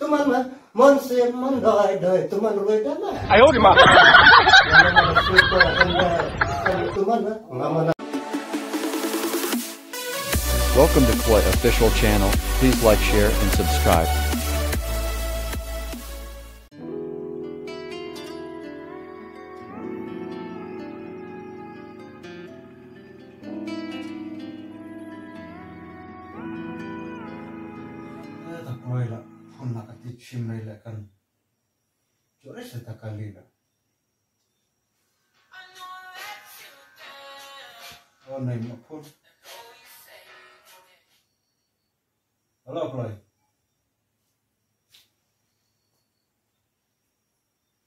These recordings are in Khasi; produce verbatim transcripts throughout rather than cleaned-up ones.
Mon ma, mon sim, mon doi, doi, tu mon roi da ma. Ayo di ma. Tu mon ma, nga mon. Welcome to Koi Official Channel. Please like, share, and subscribe. Eh, ta kloi la, phone la ka ti chim rei la kan. Jore se ta kali la. Oh, nai ma phone. Hello, kloi.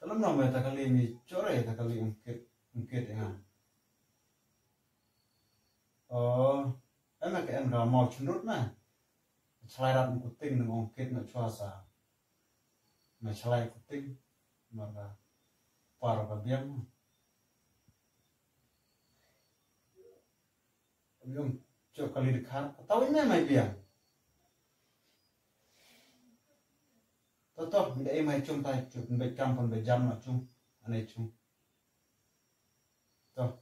Talam na mai ta kali ni jore ta kali ungkit, ungkit ya. Oh, em ka em ka mau chundut na. Chalai rat ungkuting nang ungkit na chua sa. Na chalai kuting. Mara para ka biang. Biang chok kali dekhar. Tahu ini mai biang. Toto, mi da mai chung tai, chung be kam pun be jam na chung. Anai chung. To.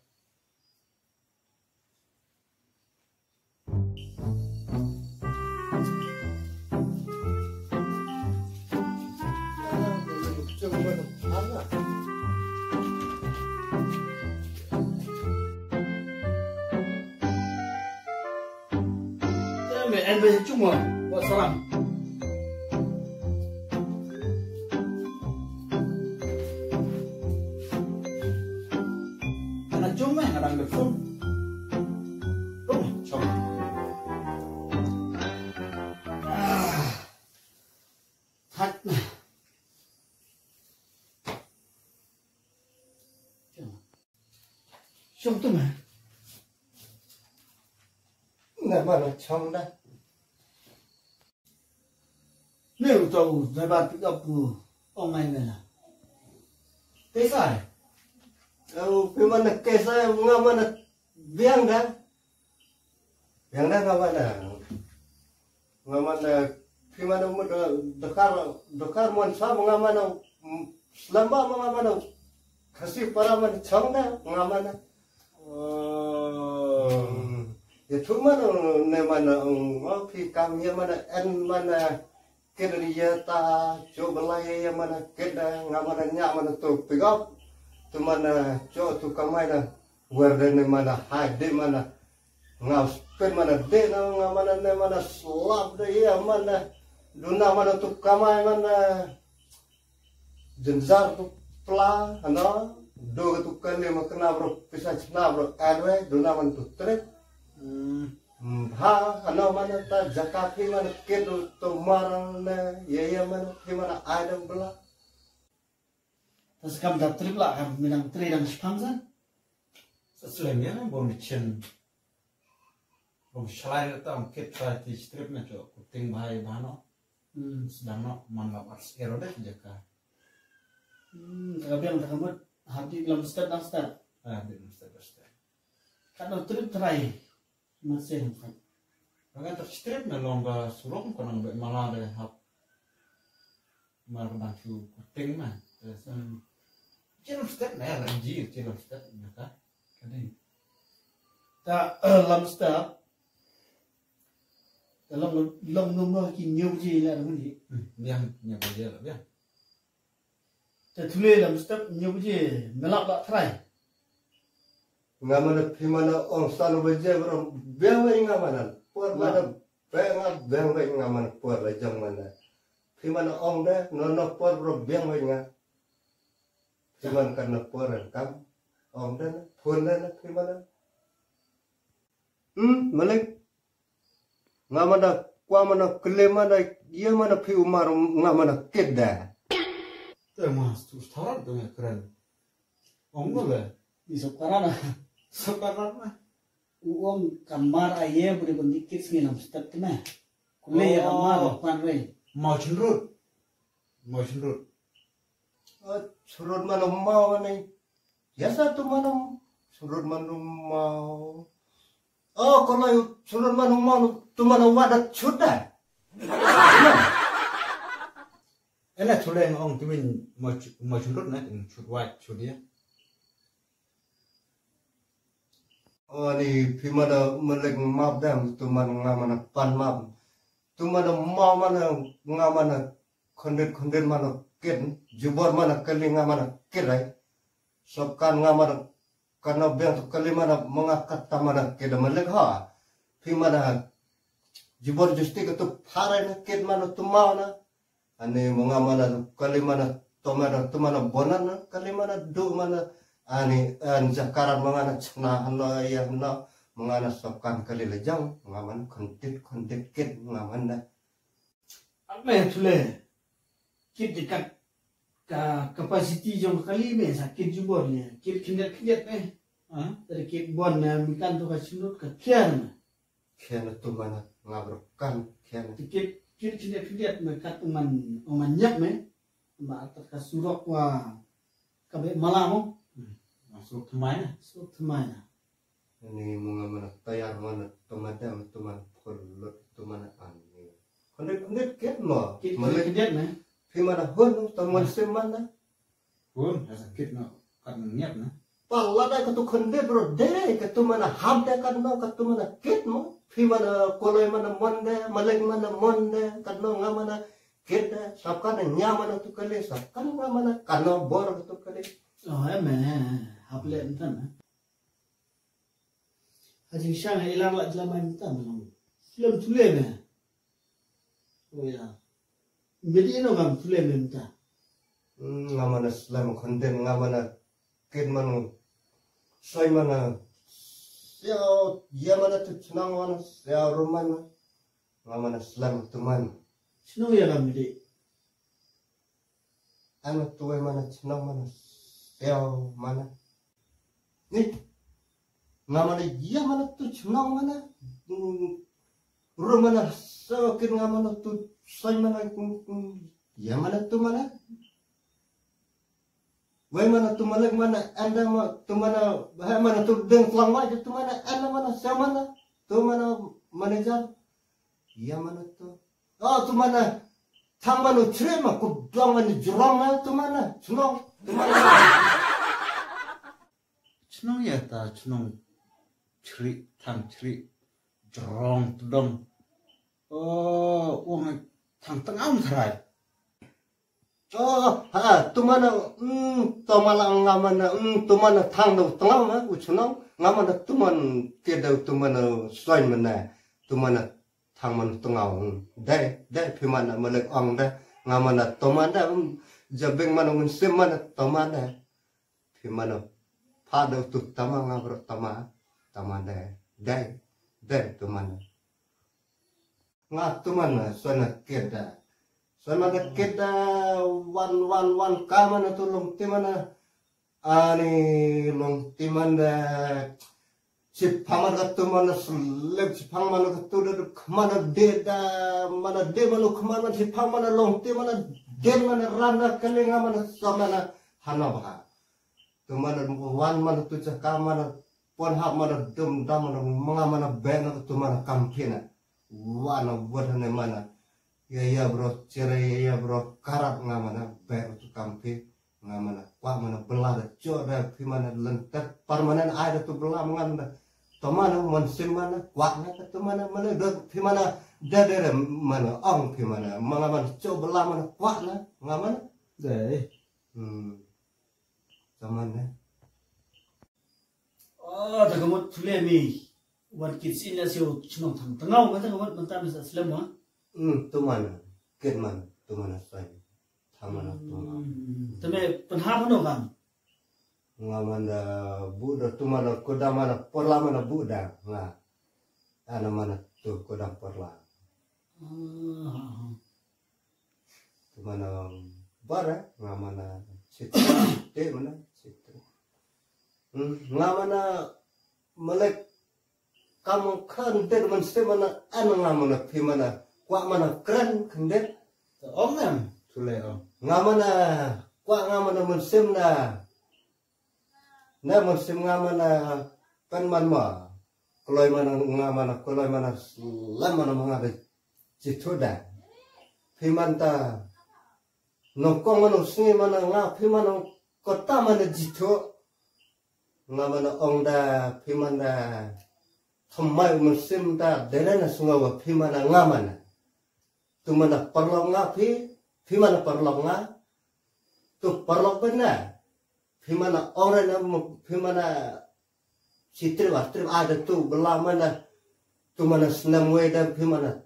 Em, em, em, chung wa, wa salam. Nga dang jum eh, nga dang dep phone. Dong, chong. Ah. Hat na. Chong. Chong tu mah. Nga ba la chong da. Neu to u driver pick up u ong mai me la. Te sai. Au, phi man na ke sai, nga man na biang da. Biang da nga man na. Nga man na, phi man na mu da, dakar, dakar man sa, nga man na, mm, slamba nga man na. Khasi para man chong da, nga man na. Oh. Hmm. Ya thu man ne man, oh, phi kam ya man en man. Kit ri ya ta, cho belai ya man kit da, nga man nya man tu pigap. Tu man cho tu kamai da. Wer da ne man hai de man. Nga spin man de na, nga man ne man slap de ya man. Duna man tu kamai man. Jynjar tu pla, ano, do tu kali ma kena bro, pisa chna bro, adwe, duna man tu trip. Hmm. Hmm, ha, ano man ta jaka phi man kit tu mar ne, ye ye man phi man ai dang bla. Ta skam da trip la, kam minang tri dang shpang sa. Sa slem ya, bom chen. Bom shalai ta, bom kit ta ti trip na cho, kuting bahai bahano. Hmm. Sdang noh man la ars ero deh jaka. Hmm, ta ka biang ta ka mut, hap dih lam step dang step. Ah, dih lam step dang step. Ka dang trip trai. Masih kan. Rangan tak trip na long ba surong ko nang be mala deh hap. Mar ka bang chu kuting na. Hmm. Chilam step na ya, lam ji, chilam step na ka. Ka ding. Ta, lam step. Te long, long num noh ki hynñiew baje leh da mynta. Hmm, biang, hynñiew baje leh biang. Te thule lam step hynñiew baje, me lap la trai. Nga man phi man ong san baje bro, biang wei nga man. Por man, be nga biang wei nga man por la jong man. Phi man ong de, no no por bro biang wei nga. Phi man kan na por kam. Ong de, phone de phi man. Hmm, malik. Nga mana, kwa mana, kle mana, ye mana phi umar, nga mana kit da. Te mas tu start tu nga kren. Ong le. Ni sokaran na. Sokaran na. U ong kamar aye budi budi kit sngi lam step kena. Kle ya kamar pan rei. Mau chynrut. Mau chynrut. Oh, chynrut mana mau ni. Ya sa tu mana chynrut mana mau. Oh, kalau chynrut mana mau tu mana wadat sudah. Ela chule nga ong timin mo chunrut na tin chut wai chut ya. Ani phi mana melek map dam tu man nga mana pan map. Tu mana mau mana nga mana khondit khondit mana kit. Jubor mana kali nga mana kit ai. Sopkan nga mana kana biang tu kali mana mengakat ta mana kit melek ha. Phi mana jubor justi ke tu pharai na kit mana tu mau na. Ani menga mana kali mana tomada tu mana bonan na kali mana du mana ani an jakaran menga na chna hano ya hano menga na sopkan kali lejang menga mana kondit kondit kit menga mana. Ame chule kit dekat ka capacity jong kali me sa kit jubor ne kit kindet kindet me. Ha, tadi kit bon ne mikan tu ka chunut ka kian. Khian tu mana ngabrokan khian. Tikit kit kit kit me kat uman uman nyak me. Ma atat ka surok wa ka be mala mo. Surok thamai na. Surok thamai na. Ni munga mana tayar mana tomada tu mana pholot tu mana ani. Kondit kondit kit mo. Kit kondit kondit me. Phi mana hon tu mon sim mana. Hun, asa kit no kat ngiat na. Pala dai katu khonde bro de katu mana ham de kat no katu mana kit mo. Phi mana koloi mana mon de, maleng mana mon de, kat no nga mana kit de. Sap kan nya mana tu kali, sap kan nga mana kano bor tu kali. Oh, em eh, hap le entan. Hajing shang hai ilang la jela mai entan long. Film tule me. Oh ya. Medi no ngam tule me mta. Hmm, nga mana slem khondem nga mana kit manu. Soi mana siaw ya mana tu chnang mana siaw rum mana. Nga mana slem tu man. Chnong ya ngam medi. Ana tuwe mana chnong mana siaw mana. Ni nga mana ya mana tu chnong mana. Ru mana so kin nga mana tu sai mana ya mana tu mana. Wai mana tu malek mana anda ma tu mana bahai mana tu deng tuang wai tu mana anda mana siaw mana tu mana manager. Ya mana tu. Oh tu mana thang mana chre ma ku dong mana jrong ma tu mana chnong tu mana. Chnong ya ta chnong chri thang chri jrong tu dong. Oh wong thang tengam thrai. Oh ha tu mana mm tu mana nga mana mm tu mana thang tu tengam ma u chnong nga mana tu man ke da tu mana soi mana tu mana thang man tngaw. Dai dai phi mana malek ong da nga mana toma da. Jabeng mana ngun sim mana toma da. Phi mana pha da tu tama nga bro tama tama da. Dai dai tu mana nga tu mana sona keda sona da keda wan wan wan ka mana tu long ti mana. Ani long ti mana. Chipang mana katu mana slem chipang mana katu da kmana de da mana de mana kmana mana chipang mana long ti mana de mana rana kalinga mana samana hana baha. Tu mana wan mana tu chaka mana pon hap mana dum dam mana manga mana bena tu mana kampina. Wana wadane mana ya ya bro chere ya ya bro karat nga mana be tu kampi. Nga mana kwah mana bela da cho da phi mana lentet permanen ai da tu bela mangan da. To mana man sim mana kwah na ka tu mana mana da phi mana da da da mana ong phi mana manga mana cho bela mana kwah na nga mana. Dai. Hmm. Taman na. Oh, ta kamut pule mi. Wan kit sin na siu chnong thang tengau ma ta kamut menta misa slem ma. Hmm, tu mana. Kit mana tu mana sai. Tha mana tu mana. Tame penha mano kam? Nga mana buda tu mana koda mana porla mana buda nga. Ana mana tu koda porla. Tu mana bara nga mana chit te mana chit. Nga mana malek kam khan te man se mana an nga mana phi mana kwa mana kran khandet. Om nam tule om. Nga mana kwa nga mana man se mana na man se nga mana pan man ma. Kloi mana nga mana kloi mana lam mana manga de chithuda. Phi man ta Nongkong mano sngi mana nga phi mana kota mana jitho. Nga mana ong da phi mana thamai u mynsiem da dere na sngawa phi mana nga mana. Tu mana parlok nga phi, phi mana parlok nga. Tu parlok bena. Phi mana ong re na phi mana si trip a trip a da tu bela mana. Tu mana snem wei da phi mana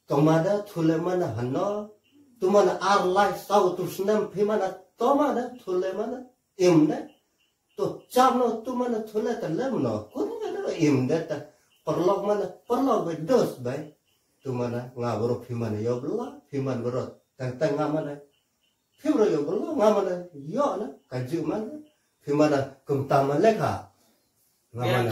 toma da thule mana hano. Tu mana ar lai sau tu snem phi mana toma da thule mana im da. To cham no tu mana thule ta lem no. Kun mana da im da ta parlok mana parlok be dos be. Tu mana nga bro phi mana yo bela phi mana bro tang tang nga mana. Phi bro yo bro nga mana yo na ka ju mana. Phi mana kum ta ma lek ha. Nga mana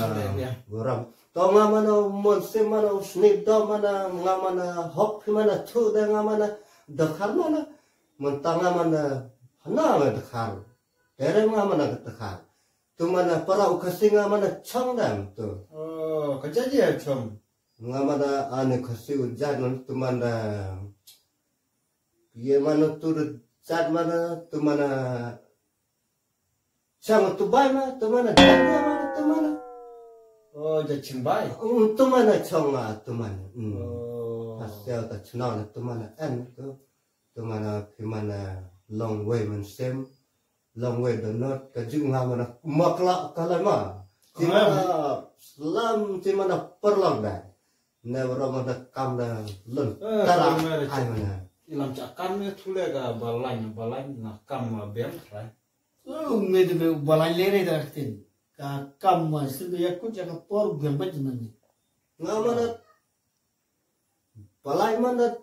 buram. To nga mana mon se mana usni do mana nga mana hok phi mana thu de nga mana dakhar mana. Mon ta nga mana hana nga dakhar. Tere nga mana dakhar. Tu mana para u Khasi nga mana chong dam tu. Oh, ka jaji ya chong. Nga mana ane Khasi u jat mana tu mana. Ye mana tu jat mana tu mana. Chang tu bai ma tu mana jat ma tu mana. Oh, jat ching bai. Um, tu mana chong ma tu mana. Hmm. Oh. Pasal ta chnong tu mana an tu. Tu mana phi mana long way man sem. Long way the not ka jing la mana makla kala ma. Ti mana slam ti mana perlong dai. Ne bro mana kam da lun. Eh, tara ai mana. Ilam cha kam ne thule ka balai balai na kam bem trai. Oh, me de me balai lere da tin. Ka kam ma sin de yakut ya ka por bem ba jinan ni. Nga mana balai mana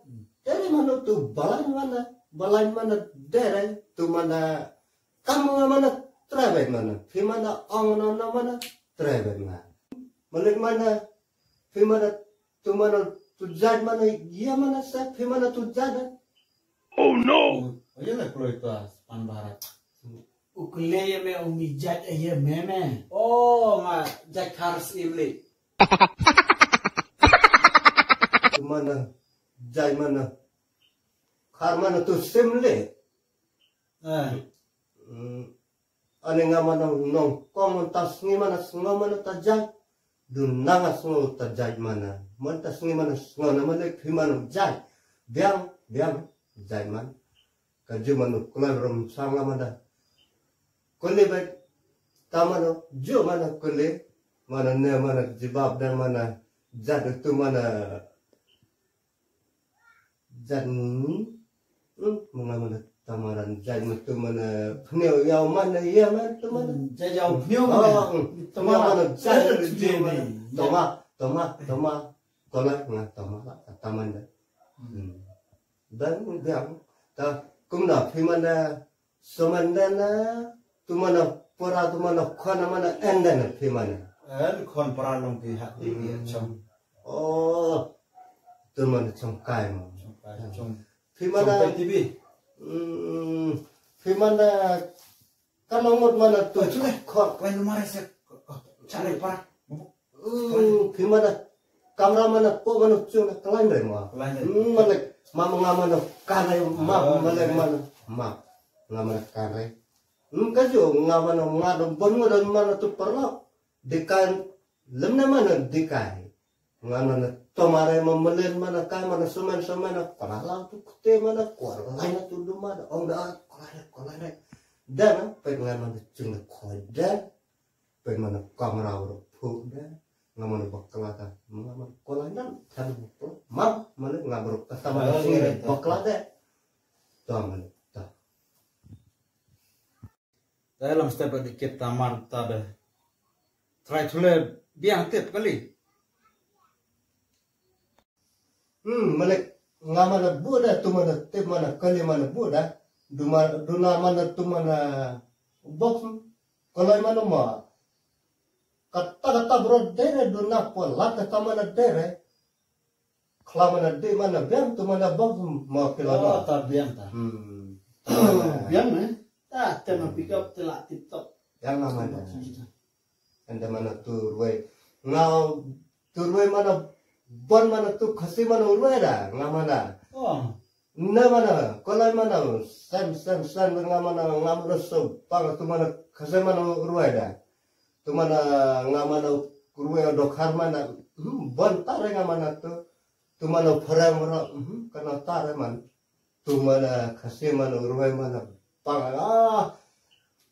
dere mana tu balai mana balai mana dere tu mana kam nga mana trebe mana phi mana ong na na mana trebe nga. Malik mana phi mana tu mana tu jat mana ya mana sa phi mana tu jat. Oh no. Ayo la kloi tu pan barat. Ukle ya me umi jat ya me me. Oh ma jat kars imli. Tu mana jai mana khar mana tu simle. Eh. Hmm. Ane nga mana nongkong man ta sngi mana sngo mana ta jai. Duna nga sngo ta jai mana. Man ta sngi mana sngo na mana phi mana jai. Biang biang jai man. Ka ju mana kulai rom sanga mana. Kuli bet ta mana ju mana kuli mana ne mana jibab dan mana jat tu mana. Jan. Hmm, manga mana tamaran jai matu mana pneu yau mana ya mana tu mana. Hmm, jai yau pneu mana. Oh, hmm. Tama mana jai tu mana. Toma, toma, toma. Kola nga toma la taman da. Hmm. Dan dia ta kumna phi mana Soman dana tu mana pora tu mana khona mana en dana phi mana. En khon pora long phi hak di ya chong. Oh. Tu mana chong kai ma. Chong kai chong. Phi mana. Chong kai T V. Hmm. Phi mana. Kan ong mut mana tu. Chule khon. Kai lu mare se. Chale pora. Hmm, phi mana kamra mana po mana chung na kalain re ma. Kalain re. Hmm, mana ma nga mana kare ma mana mana ma nga mana kare. Hmm, ka ju nga mana nga dong bon nga dong mana tu perlok. Dikai lemne mana dikai. Nga mana tomare ma melen mana kai mana semen semen na kalalang tu kute mana kuar lain tu duma da ong da kalain kalain. Dan pe nga mana chung na koi dan. Pe mana kamra ro phu da nga mana bakla ta nga mana kola nan ta bakla ma mana nga bro kata mana sini bakla da ta mana ta. Dalam step di kita mar ta da try to le biang tip kali. Hmm, mana nga mana buda tu mana tip mana kali mana buda duma duna mana tu mana box kolai mana ma kata kata bro dere duna pola kata mana dere kla mana de mana biang tu mana box ma kila ma ta biang ta. Hmm. Biang eh ta tema pick up tela tip top. Yang mana? Anda mana tu ruai ngau Turwe mana bon mana tu khasi mana urwe da nga mana. Oh. Na mana, kolai mana, sen, sen, sen, nga mana, nga mana so, pang tu mana, kase mana ruai da. Tu mana, nga mana ruai dokhar mana, hmm, bon tare nga mana tu. Tu mana perang mana, hmm, kana tare man. Tu mana, kase mana ruai mana, pang, ah.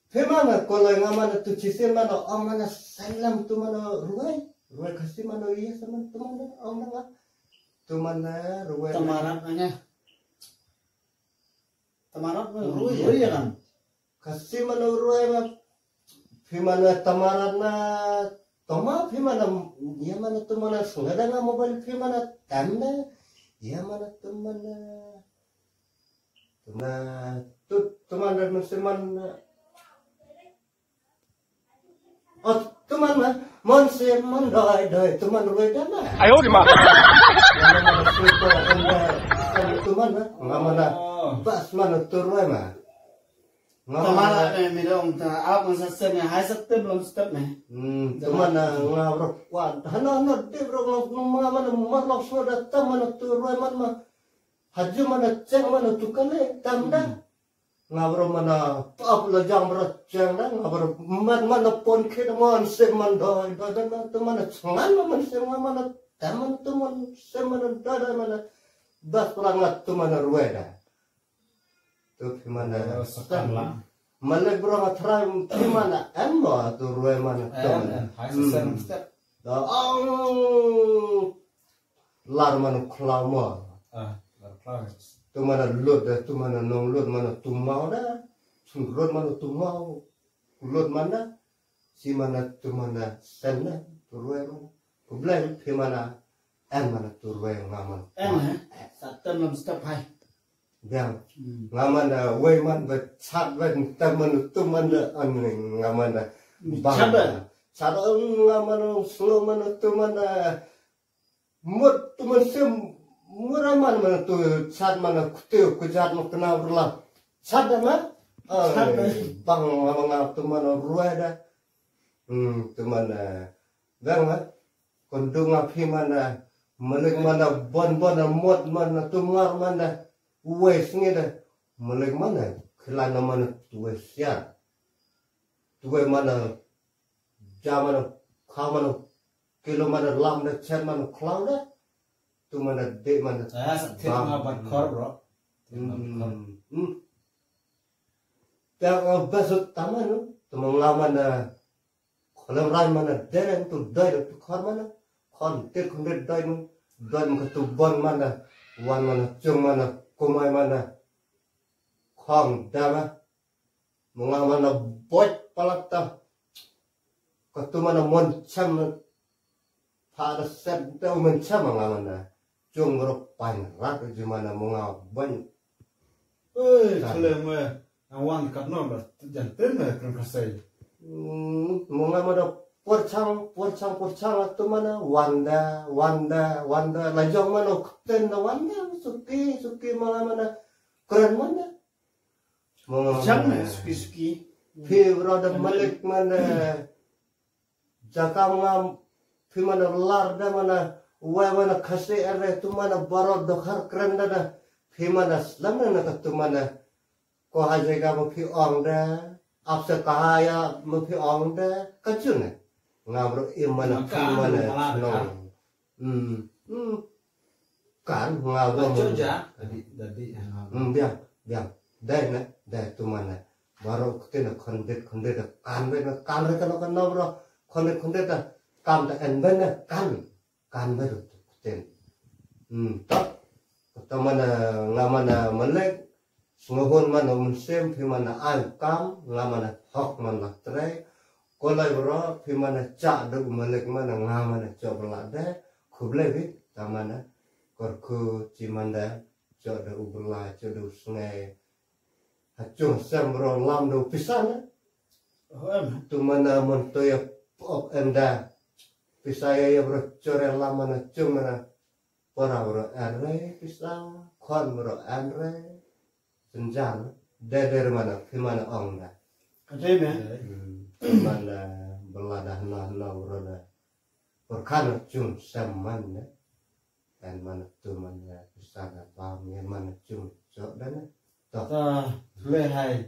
Phe mana, kolai nga mana tu chisin mana, ong mana, salam tu mana ruai. Ruai kase mana, iya sama tu mana, ong mana. Tu mana, ruai. Tamarat mana? Tamarat mana ruai ya? Ruai ya kan? Kase mana ruai ma. Phe mana tamarat na. Toma phe mana ya mana tu mana sungada nga mobile phe mana tanda. Ya mana tu mana. Tu mana tu tu mana mun se mana. Oh, tu mana, mon se mon doi doi, tu mana ruai da ma. Ayo di ma. Tu mana, nga mana, bas mana tu ruai ma. Nga mana. Tamara ne mi dong ta, ap sa sen ne, hai sa tem lom step ne. Hmm, tu mana nga ruai kuan. Hana hana dip ruai nga mana mar lok so da tam mana tu ruai man ma. Haju mana cheng mana tu kane, tam da. Nga bro mana pap la jang bro cheng da, nga bro man mana pon khe da man se man doi doi da na tu mana chengan man se man mana taman tu man se mana doi doi mana das pura nga tu mana ruai da. Tu phi mana sakan la. Male bro nga try phi mana em lo tu ruai mana tu mana. Hai sen step. Da ong. Lar mano khlaw mo. Ah, lar khlaw. Tu mana lut da, tu mana nong lut mano tu mau da. Chung rot mano tu mau. Lut mana. Si mana tu mana sen da, tu ruai mana. Ku blai phi mana. En mana tu ruai nga mana. En, eh? Satan lam step hai. Biang. Nga mana wei man ba chat ba tem mana tu mana an nga mana. Bang. Chat ba. Chat nga mana slow mana tu mana. Mut tu man sim mura man mana tu chat mana kutiu kujat ma kena berla. Chat da ma? Chat da. Bang mana nga tu mana ruai da. Hmm, tu mana. Bang ma. Kon dung a phi mana. Malik mana bon bon a mut mana tu ngar mana. Uwei sngi da. Malik mana. Khilai na mana tu wei siar. Tu wei mana. Ja mana. Kha mana. Kilo mana lam da chen mana khlaw da. Tu mana de mana. Ah, sa thik nga ban khor bro. Hmm. Hmm. Tang a basut tamanu. Tu mana mana. Kholem rai mana deren tu doi da tu khor mana. Khon tir khon rit doi mun. Doi mun ka tu bon mana. Wan mana chung mana. Kumai mana. Khong dama. Manga mana boit palata. Ka tu mana mon cham. Pada set da mon cham manga mana. Chung ro pain rat ju mana manga boit. Oi, kale me. Awan kat no ba jan ten me kren kasai. Manga mana por chang, por chang, por chang tu mana wanda, wanda, wanda. Lajong mana ten da wanda. Suki, suki manga mana kren mana. Jang ne suki suki. Phi bro da malik mana. Jakam ngam phi mana lar da mana. Wai mana khasi ere tu mana barot dokhar kren da da. Phi mana slam na ka tu mana. Ko ha jega ba phi ong da. Ap sa ka ha ya ma phi ong da. Ka chun ne. Ngam ro im mana phi mana. Hmm. Hmm. Kan nga ba. Ajo ja. Dadi dadi. Hmm, biang, biang. Dai na, dai tu mana. Baro kutin na khondit khondit kan ben kan re kan kan bro. Khondit khondit kan ta en ben kan. Kan ben tu kutin. Hmm, top. Kata mana nga mana melek. Sngewhun man u mynsiem phi man ai u kam, nga man hok man la trei. Ko lai bro phi man cha da u malik man nga man cha bla de. Khublei phi ta man kor khu chi man de cha da u bla cha da u sngai. Ha chung sem bro lam da u pisa na. Tu man man to ya pop em da. Pisa ya ya bro chore lam man chung man. Para bro anre pisa, khon bro anre. Senjal, deder mana, phi mana ong da. Ka dei me? Hmm, mana bela da hna hna bro da. Por khana chung sem man da. Kan mana tu mana pisa da ba mi mana chung. Jok dan. To. To, le hai.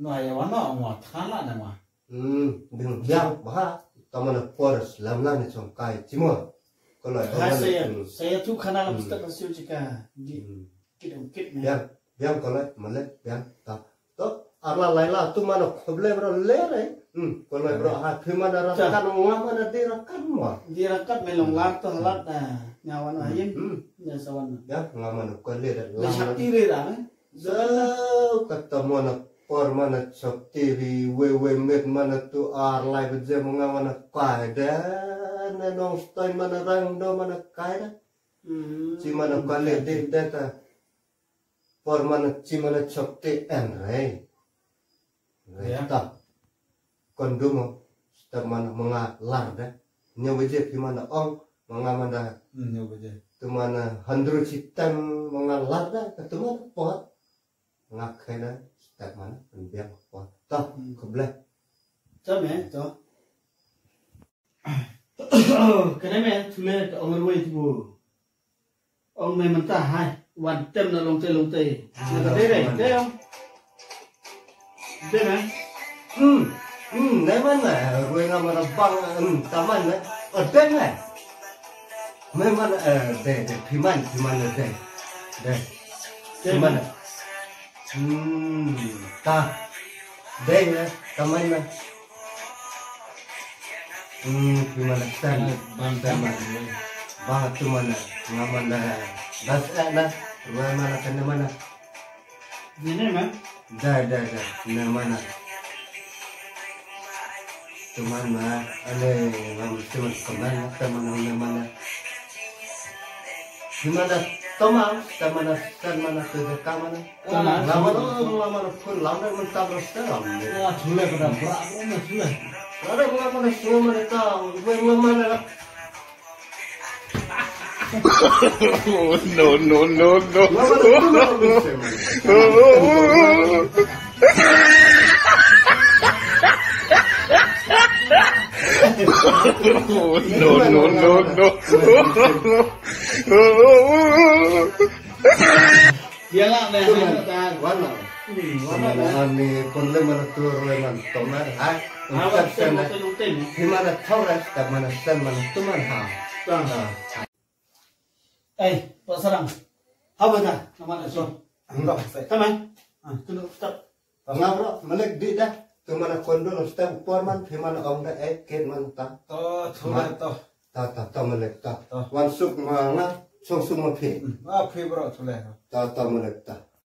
No hai wan no mo than la na mo. Hmm, ding biang ba. Tama na por lam la ni chong kai chimo. Ko lai. Hai saya, saya tu khana la pustak na siu chika. Di kit um kit me. Biang, biang ko lai, male, biang. Ta. To, arla laila tu mana khoble bro le re. Hmm, ko lai bro ha phi mana rakan nga mana di rakan mo. Di rakat me long lar to halat na. Nyawan ayin. Hmm. Nya sawan. Ya, nga mana ko le re. Le shakti re ra. Zau kata mana por mana chok tiri we we met mana tu ar lai baje mo nga mana kaida. Na nong stoi mana rang do mana kaida. Chi mana kale de de ta. Por mana chi mana chok te en rei. Rei ta. Kon du mo. Step mana manga lar de. Nyo baje phi mana ong manga mana. Nyo baje. Tu mana handru chi tem manga lar de. Ka tu mana por. Nga kena step mana. Biang por. Ta. Khublei. Ta me ta. Kane me thule ka ong ruwei tu. Ong me mynta hai wan tem na longte longte. Na ka dei dei dei ong. Dei me. Hmm. Hmm, ne man na ruwei nga mana bang hmm, taman na. Oh, dei me. Me mana eh dei dei piman piman dei. Dei. Piman. Hmm, ta. Dei na, kamai na. Hmm, pimana tan, ban tan ban. Ba tu mana, ngamana. Das eh na, mana kana mana. Ini mah. Da da da, na mana. Tuman ma, ane ngam tuman kaman, taman na mana. Simana tomang, tamana sanmana tuja kamana. Lamana, lamana pun lamana mentam rasta lamana. Ya, chule pada bra, na chule. Ada lamana semua mana tahu, gue lamana. No, no, no, no. No, no, no, no. Biarlah meh. Wana. Wana ni pun le mana tur le man tomar ha. Ungkat sana. Himana tauras ka mana san mana tuman ha. Ai, pasarang. Haba ta, nama na so. Tamai. Ah, tunduk stop. Ngabro, malek di dah. Tu mana kondo step por man, himana ong dah eh ket man ta. To, thula to. Ta ta ta malek ta. Wan suk ma nga, song suk ma phi. Ah, phi bro thula. Ta ta malek ta.